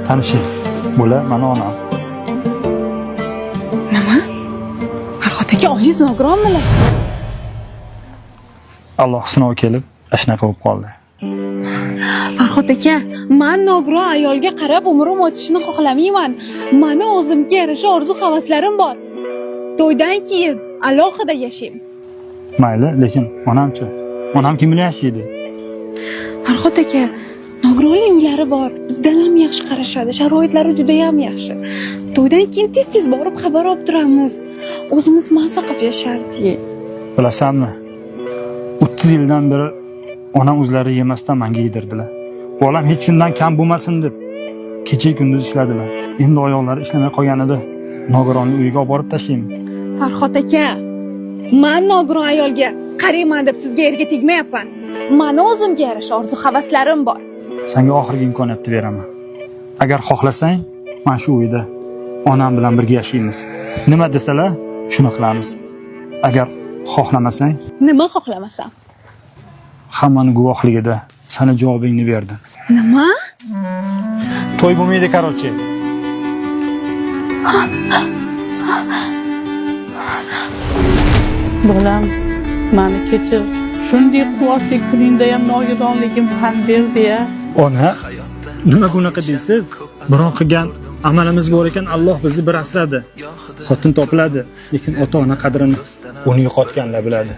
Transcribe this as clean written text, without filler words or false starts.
Tanishing. Bular mani onam. Nima? Farhod aka, oyingiz nogironmilar? Alloh sinovi kelib, shunaqa bo'lib qoldi. Farhod aka, man nogiron ayolga qarab umrim o'tishini xohlamayman. Mani o'zimga yarasha orzu havaslarim bor. To'ydan keyin alohida yashaymiz. Mayli, lekin onamchi? Onam kim bilan yashaydi? Farhod aka, nogironlik uylari bor. Bizdan ham yaxshi qarashadi. Sharoitlari juda ham yaxshi. To'ydan keyin tez-tez borib xabar olib turamiz. O'zimiz maza qilib yashardik. Bilasanmi? 30 yildan beri onam o'zlari yemasdan menga yedirdilar. Bolam hech kimdan kam bo'lmasin deb kecha kunduz ishladilar. Endi oyoqlari ishlamay qolganida nogironlik uyiga olib borib tashlayman. Farhod aka, man nogiron ayolga qarayman deb sizga erga tegmayapman. Mani o'zimga yarasha orzu havaslarim bor. Senga oxirgi imkoniyatni beraman. Agar xohlasang, mana shu uyda onam bilan birga yashaymiz. Nima desalar, shuni qilamiz. Agar xohlamasang, Nima xohlamasam? hammani guvohligida sani javobingni berdim. Nima? To'y bo'lmaydi, короче. Bolam, mani kechir. Shunday quvonchli kuningda ham nogironligim pand berdi-ya. Ona, nima bunaqa deysiz? Biron qilgan amalimiz bor ekan, Alloh bizni bir asradi. Xotin topiladi, lekin ota-ona qadrini uni yo'qotganlar biladi.